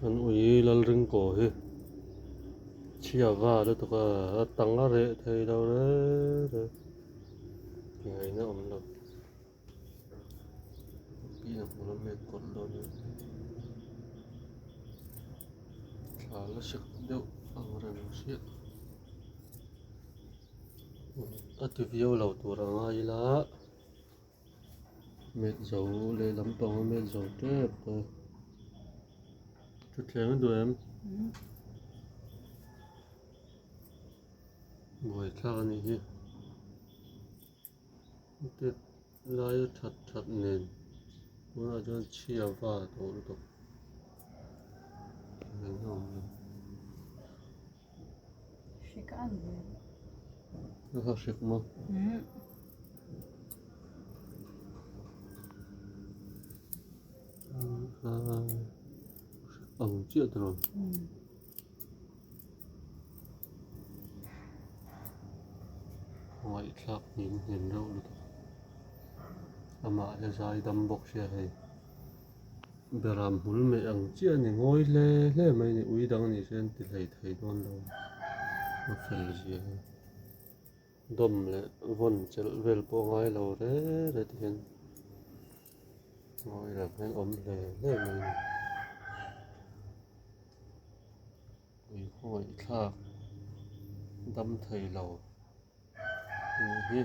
An ui Lalringkaw hi chhia va lutuk a, a tang a reh thei lo reng reng ngaihna awm lo. Pian hmu lam hi a kawlh dawn a thla la hrik deuh ang reng hriat a ti viau lo tur a ngai ila met zo lehlam pang a met zo tep a thutthleng a duh em buaithlak a nih hi. Tet laia that that nen tunah chuan chhia va tawh lutuk eng a awm lo. Hrik a ang ve. A kha hrik maw? Hrik ang chiah tiraw? Ngaihthlak hnin hnin reuh lutuk amah hi zai dam bawk sia hei beram hmul mai ang chiah a ni ngawi hle hle mai a ni ui dang ni se an ti hlei thei dawn lo a fel zia hi dawm leh vawn chelh vel pawh a ngai lo reng reng ti hian ngawi reng hian awm hle hle mai a ni. Ui khawngaih thlak dam thei lo nih hi.